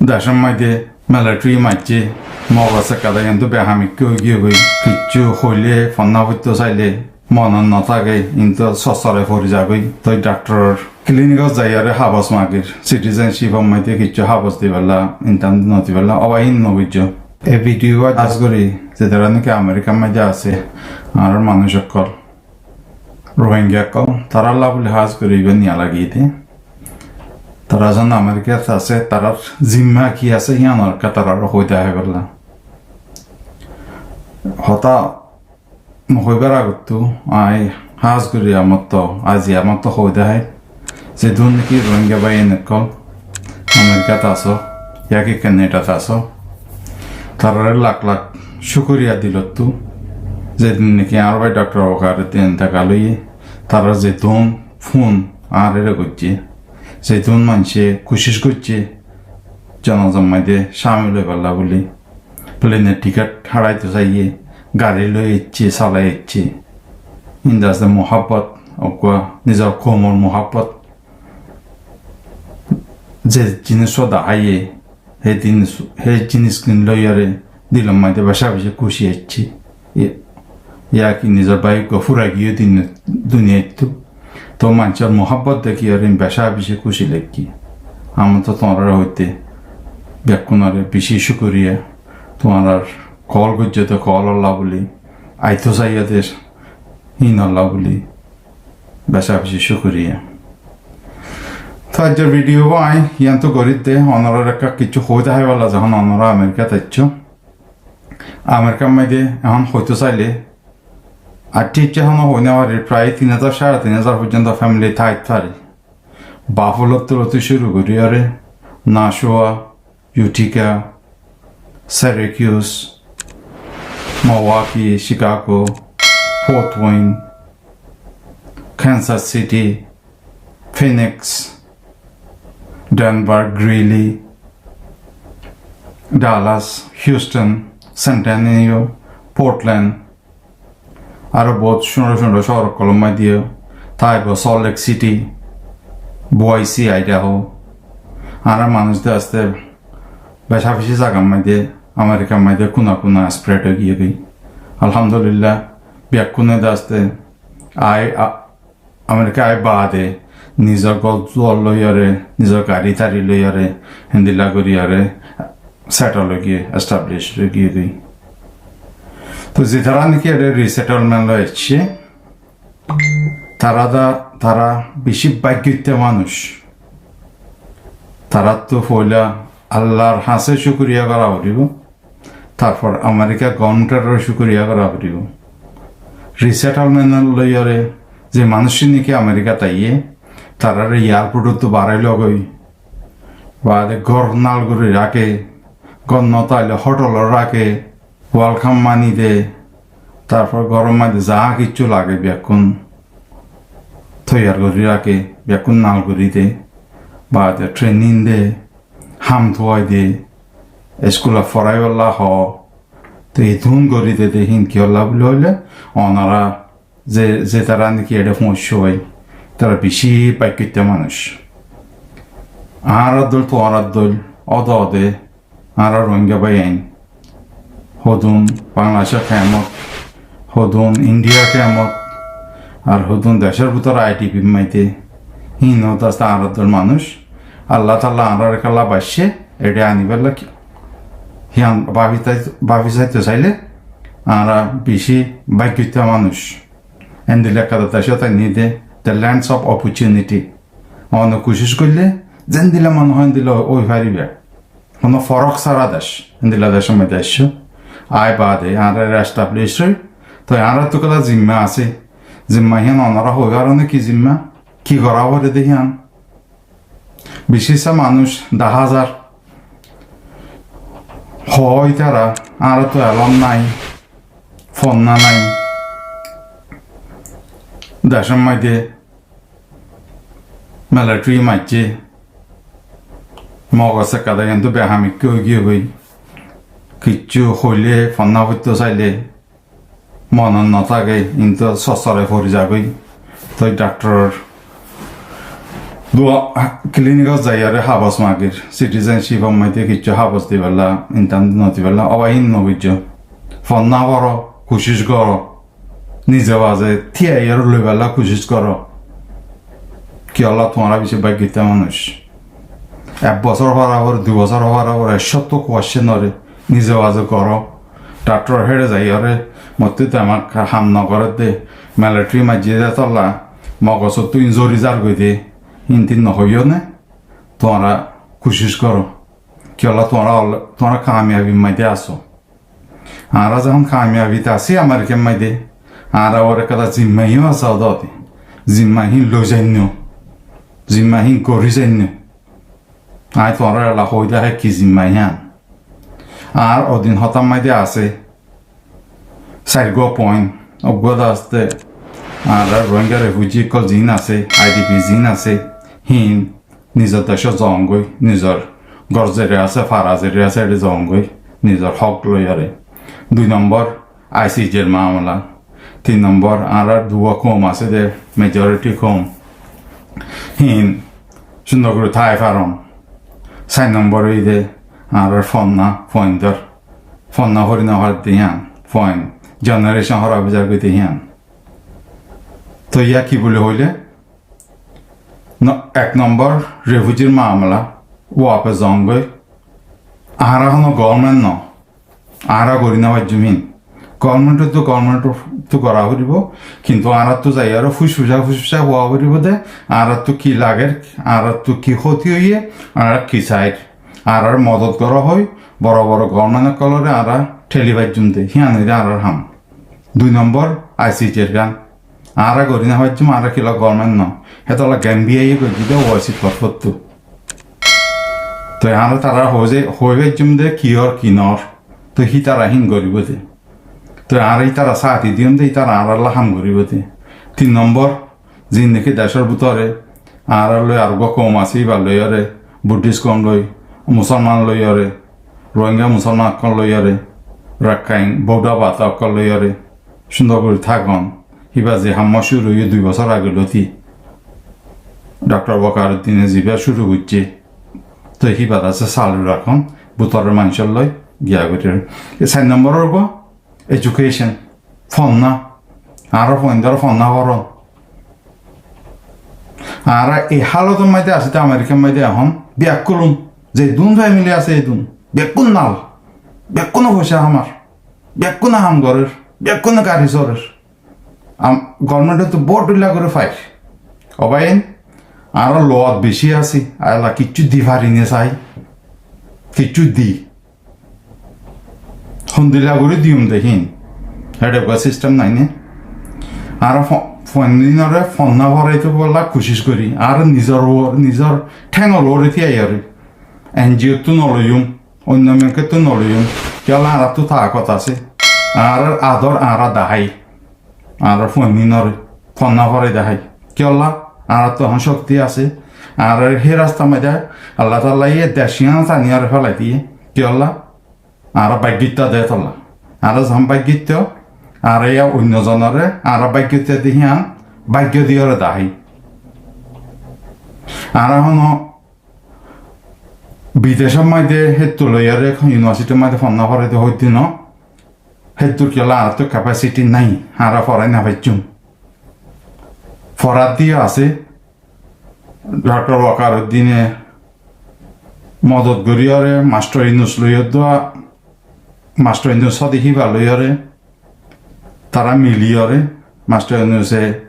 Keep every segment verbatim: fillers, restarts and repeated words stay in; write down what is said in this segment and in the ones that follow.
Decór maze militari maijje, mogos ekkán de iyan to behamikká ói giyói, kiccú hoilé, fonná foitto sailé, monot no táke, iyan to sossorai fori zagói. Toi daktoror kilinikot zaiyóre habos magir, sitizenshipor maze kiccú habos dibálla, intan no dibálla, óba iín no buijjó. Ei vidiyo hás gorí, zetará niki Amerikar maze asé, añárar manúic ókkol, Rohingya ókkol, tarálla buli hás gorí ibá niya lagiyé dé. Tará zon Amerikat asé, tarár zimma ki asé, híyanor ekká taráre hoi deháibolla. Hotá no hoibar agottú añí hás gorí amottó, aijja amottó hoi deháir, zedún niki Rohingya báiyain ókkol Amerikat asó, yá ki Kanadat asó, taráre lak lak cúkuriya dilottú, zedún niki añár bái daktor Wakaruddin intekal óiye, tarár zedún fún añáre goijjé, zedún maincé kucíc goijjé, zonazar maze cámil óibolla buli. Plenor tikét háraito saiyé, gari loi aiccé, salai aiccé. Inda asé muhábbot, uggúa nizor koumor muhábbot. Ze jinis dahaiye, hé jinis, hé jinis gín loiyóre dilor maze beca beci kúci aiccé. Yá ki nizor bái uggúa fúrai giyé duniyattú. Toi maincór muhábbot dekíyóre beca beci kúci laiggé. Añára toi tuáñrar hoité bekkúnore beci cúkuriya. Tuáñrar kol goijjó dé kololla buli, aitó saiyó dé hínolla buli beca beci cúkuriya. Toi aijjar vidiyo añí yián tu gorí dé, onorare ekká kiccú hoi deháibolla, zehón onora Amerikat aiccó. Amerikar maze ehón hoitó sailé, ar thík ehón hoi no farir, prai tin házar, sáre tin házar foijjonto femili táit fare. Bafalóttu lóti cúru goríyóre Nashua, Utica, Syracuse, Milwaukee, Chicago, Fort Wayne, Kansas City, Phoenix, Denver, Greeley, Dallas, Houston, San Antonio, Portland, aró bout cúñço cúñço cóor ókkolor maze táibo, Salt Lake City, Boise, Idaho. Añárar manúic de asté beca beci zagar maze, Amerikar maze kuna kuna spread ói giyé goi. Alhamdulillah, bekkúne de asté ai, a, Amerika ai baade nizor gór duar loiyóre, nizor gari tari loiyóre, héndilla goríyóre settle ói giyé, establish ói giyé dé. Toi zetará niki ede resettlement loi aiccé, tará da, tará beci bágyottá manúic. Taráttu foila Allar hañsé cúkuriya gorá foribó. Tarfor Amerika government or cúkuriya gorá foribó. Resettlement loiyóre ze manúic niki Amerikat aiyé, taráre airport ottu barai loi goi. Baade gór nal gorí raké, gór no táile hotel ot raké, welcome money de, tarfor góror maze za kiccú lage bekkún toiyar gorí raké, bekkún nal gorí de, baade training de, ham tuwai de, iskulot foráibolla hoó. Toi edún gorí de, de hín kiyólla buli hoilé, onora ze, zetará niki ede foóñiccó, tará beci bágyottá manúic. Añárar dóil, tuáñrar dóil, ódode, añárar Rohingya báiyain, hodún Bangladecor kemot, hodún Indiyar kemot, ar hodún decór bútore I D P r maze, híin ot asté añárar dóil manúic. Allah taala añárare kiyólla baiccé, ede aníbolla ki, híyan báfi tai-, báfi saito sailé, añára beci bágyottá manúic. Endilla ekkán decót aiyé de, the lands of opportunity. One kucíc goillé, zendilla mone hoó endilla ói faribá. Honó forók sára dec, endilla decór maze aiccó. Ai baade añára establish ói, toi añárattu kiyólla zimma asé. Zimma híyan onora hoi faro né ki zimma? Ki gorá foré de híyan? Beci sa manúic daházar hoó tará, añárattu elóm nái, fonná nái. Decór maze militari maijjé, mogos ekkán de iyan to behamikká ói giyé goi. Kiccú hoilé, fonná foitto sailé, monot no táke, íntu sossorai fori zagói. Toi dhaktor dua, kilinikot zaiyóre hábos magir, sitizenship or maze kessú hábos dibálla, intan no dibálla, óba hín no buijjó. Fonná foro, kucíc goró, nize baze tíyaiyóre loibálla kucíc goró. Kiyólla tuáñra beci bággitta manúic. Ek bosór fora fore, dui bosór fora fore, ek cót kuwacce nore, nize baze goró. Dhaktor héçe zaiyóre, mottú demak ham no goré de, militari maijjé de tolla, mogozottú inzuri zar goi de, hín tin no hoiyó né, tuáñra kucíc goró. Kiyólla tuáñra, tuáñra kamiyabir maze asó. Añára zehón kamiyabit así Amerikar maze, añára uore ekkán zimma hín asé de, zimma hín loi zainno, zimma hín gorí zainno. Añí tuáñrare ela hoói de hé ki zimma hín. Añár odin hotár maze asé, sairgua point, uggúa de asé, añára Rohingya refugee ókkol ziín asé, I D P ziín asé, hín nizor decót zoongói, nizor gór zere asé, fara zere asé, ére zoongói, nizor hók loiyóre. Dui nombor, I C J r mamala. Tin nombor, añárar duwá koum asé de, majority koum. Hín cúndor gorí tái faron. Sair nombor óilde, añárar fonná, foindor. Fonná fori no faredde hían, foin, generation hóraf ói zargói de hían. Toi yá ki buli hoilé, no, ek nombor, refugee r mamala, wafes zoongói, añára honó government no, añára gorí no faijjum hín. Government ottu, government ottu gorá foribó, kintu añárattu zaiyóre fusfusa, fusfusa hoó foribó de, añárattu ki lager, añárattu ki hóti óiye, añára ki sair, añárar modot gorá hoói, boro boro government ókkolore añára theli faijjum de, hían óilde añárar ham. Dui nombor, I C J r gán. Añára gorí no faijjum, añára kiyólla government no. Hétolla Gambia ye goijjé de O I C torfóttu. Toi añára tarare hoói, hoói faijjum de ki ór ki no ór. Toi hítara hín goríbo de. Toi añára hítara sáti diyum de, hítara añáralla ham goríbo de. Tin nombor, zindegi decór bútore añárar loi ar uggúa koum asé, íbar loiyóre, Buddhist koum loi, Musolman loiyóre, Rohingya Musolman ókkol loiyóre, Rakkain, Bouda Bata ókkol loiyóre, cúndor gorí tákon. Híba ze ham cúru óiye dui bosór age lóti, Dhaktor Wakaruddin e zibá cúru goijjé, toi híba asé salu rakón, bútoror maincór loi giya gorí. E sair nombor óilde, education, fonná. Añárar foindor fonná foron. Añára e hálotor maze así de Amerikar maze ehón, bekkúlun, zedún family asé edún, bekkún nal, bekkúne foicá hamar, bekkúne ham gorér, bekkúne gari sorér. Am, government ottu bout dhoilla gorí fair. Ó bái, añára luwat beci asé, añára kiccú di fari né sai, kiccú di. Hondilla gorí diyum de hín. Héçe uggúa system nai né. Añára fo-, foindinore fonná foraito bolla kucíc gorí. Añára nizor uore, nizor théngor uore tíyaiyóre. N G O ttu no loiyum, oinno menkettú no loiyum. Kiyólla añárattu taakot asé. Añárar ador añára dahái. Añárar fuainore fonná forai dahái. Kiyólla? Añárattu ehón cókti asé. Añárar hé rasta maze Allah Taala ye dec yián taniyóre félai diye. Kiyólla? Añára bággitta de tolla. Añára zehón bággitta, añára yá oinno zonore añára bággitta de híyan bággi diyóre dahái. Añára hono bidecór maze héttu loiyóre, university r maze fonná foraito hoiddé no, héttur kiyólla añáttu capacity nái, añára forai no faijjum. Foraddí asé, Doctor Wakaruddine modot goríyore, Mastor Yunus loiyóddua, Mastor Yunus sóde híba loiyóre, tará miliyóre, Mastor Yunuse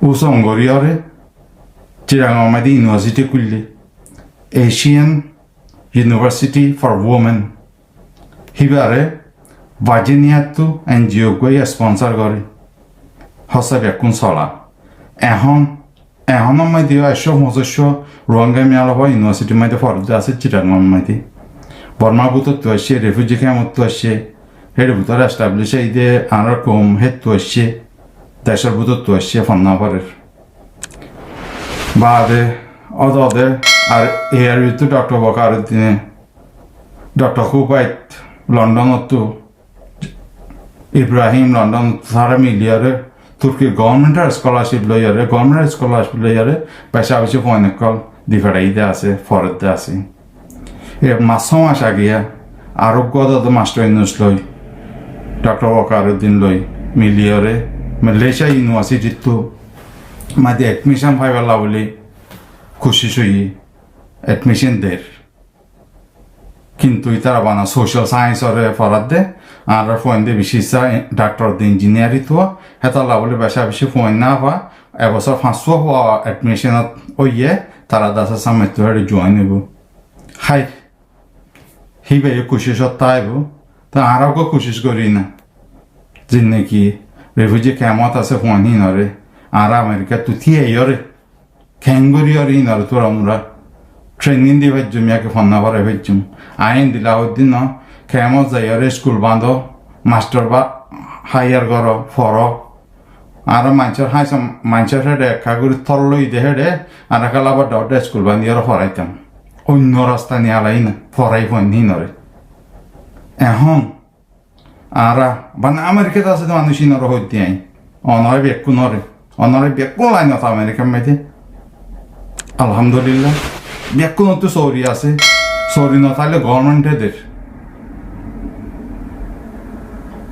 usong goríyore, Chittagong or maze university kúille, Asian University for Women. Híbare Virginia ttu N G O goi sponsor gore. Hossa bekkún sola. Ehón, ehónor maze yó ekcó foñsicó Rohingya miyalafua university r maze foredde asé Chittagong or maze. Bormar bútottu aiccé, refugee camp ottu aiccé, hér bútore establish óiye de añárar koum héttu aiccé, decór bútottu aiccé, fonná forer. Baade ódode ar A R U ttu Doctor Wakaruddine, Doctor Kuwait London ottu Ibrahim London tará miliyóre Turkir government or scholarship loiyóre, government or scholarship loiyóre, beca beci fuain ókkol di feçai de asé, foredde asé. E mac só mac age ar uggwá dóde Mastor Yunus loi, Doctor Wakaruddin loi miliyóre Malaysia University ttu maze admission faibolla buli kucic óiye, admission der. Kintu ítara bana social science ore foradde, añárar fuainde beci issá doctor de engineer ittú, hétolla buli beca beci fuain no fa, e bosór fañs fua fua admission ot óiye, tara dasa summer ttu héçe join óibo. Háir, híba yó kucicot táibo, te añára uggwá kucic gorí na. Zinneki refugee camp ot asé fuain hínore, añára America ttu tíyaiyóre, keéngorí ar hínore turamura training di faijjum, yáke fonná forai faijjum. Aññí endilla hoiddí no, camp ot zaiyóre school bañdó, mastor ba hire goró, foró. Añára maincór háñsa, maincór héçe ekká gorí tol loi de héçe, añára kala bodda bodda school bañdiyóre foraitam. Oinno rasta niyalai na, forai fuain hínore. Ehón añára, bana Americat asé de manúic hínore hoiddí aññí. Onora bekkúnore, onora bekkún line ot Americar maze. Alhamdulillah. Bekkúnottú sóori asé. Sóori no táile government e der.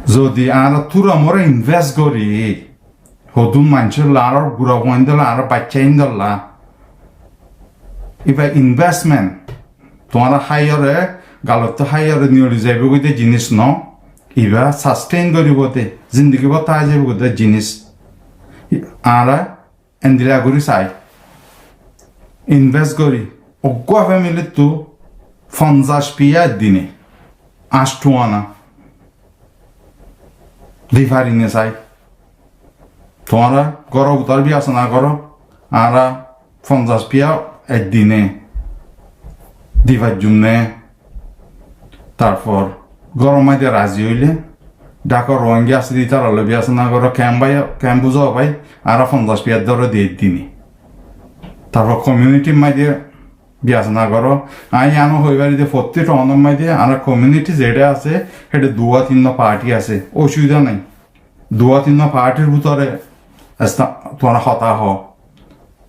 Zodi añára turamura invest gorí, hodún maincólla, añárar gura fuaindolla, añárar baccaindolla. Iba investment. Tuáñra háiyore, galottú háiyore niyoli zaibogói de jinis no, iba sustain goríbo de, zindigi bór tái zaibogói de jinis. Añára endilla gorí sai. Invest gorí, uggwá family ttu fonzaic piya dine, añcthuana di fari ne sai. Tuáñra góror bútore bibesona goró, añára fonzaic piya ek dine di faijjum né? Tarfor góror maze razi óile, Dhakar Rohingya asé de, ítarar loi bibesona goró, keén bái, keén buzó bái, añára fonzaic piya dóre di ek dine. Tarfor community r maze bibesona goró. Aññí yián ó hoi fari de, fottí town or maze añárar community zeçé asé, héçe duwá tinnwá party asé, ocubida nai. Duwá tinnwá party r bútore esta-, tuáñra hotá hoó.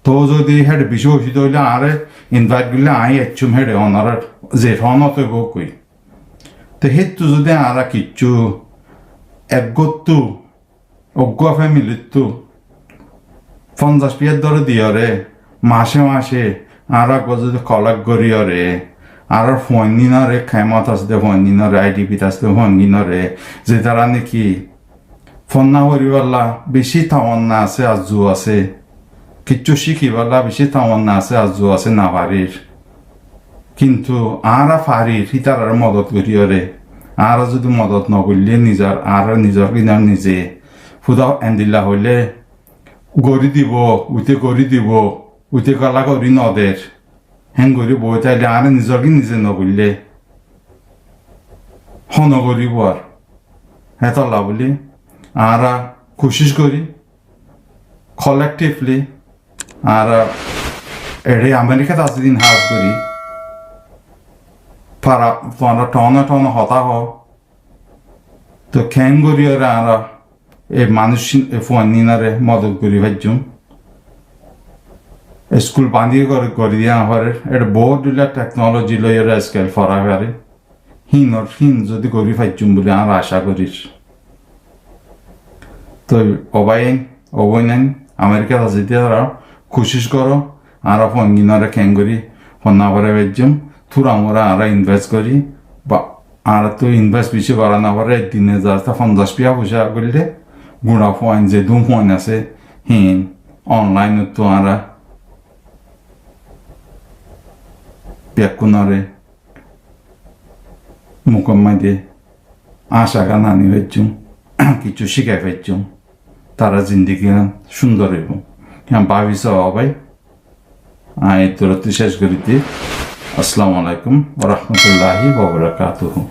Tóu zodi héçe beci ocubida óile añáre invite goille aññí aiccúm héçe, onorar ze town ot óibo goi. Te héttu zodi añára kiccú eggúattu uggwá family ttu fonzaic piya dóre diyóre, mace mace añára uggwá zodi collect goríyore, añárar fuainginore, camp ot asé de fuainginore, I D P t asé de fuainginore, ze tará niki fonná foribálla beci tamanna asé, arzu asé, kiccú cikibálla beci tamanna asé, arzu asé, no farir. Kintu añára farir, ítarare modot goríyore. Añára zodi modot no goille nizor, añára nizor kinar nize. Fúda endilla hoile gorí dibo, uite gorí dibo, uite gala gorí no der. Héen gorí boi táile añára nizor ki nize no goille hone goríbo ar? Hétolla buli añára kucíc gorí, collectively, añára eçé Americat asé din hás gorí, para, tuáñra town e town e hotá hoó, to keén goríyore añára e manúic, e fuainginore modot gorí faijjum. School bañdí gorí, gorí diya no farer, eçé bout dilla technology loiyore ajkal forai farer. Hínor hín zodi gorí faijjum buli añára acá gorir. Toi o báiyain, o bóinain, Americat asé de tará kucíc goró, añára fuainginore keéngorí fonná forai faijjum, turamura añára invest gorí, ba, añárattú invest beci gorá no fore, ek dine zata fonzaic piya foicá goille, gura fuain, zedún fuain asé, hín online ottú añára bekkúnore mukor maze acá gán ani faijjum, kiccú cíkai faijjum, tará zindigi gán cúndor óibo. Yián báfi só bái, aññí ettórottú céc gorí di. Assalamu alaikum wa rahmatullahi wa barakatuhu.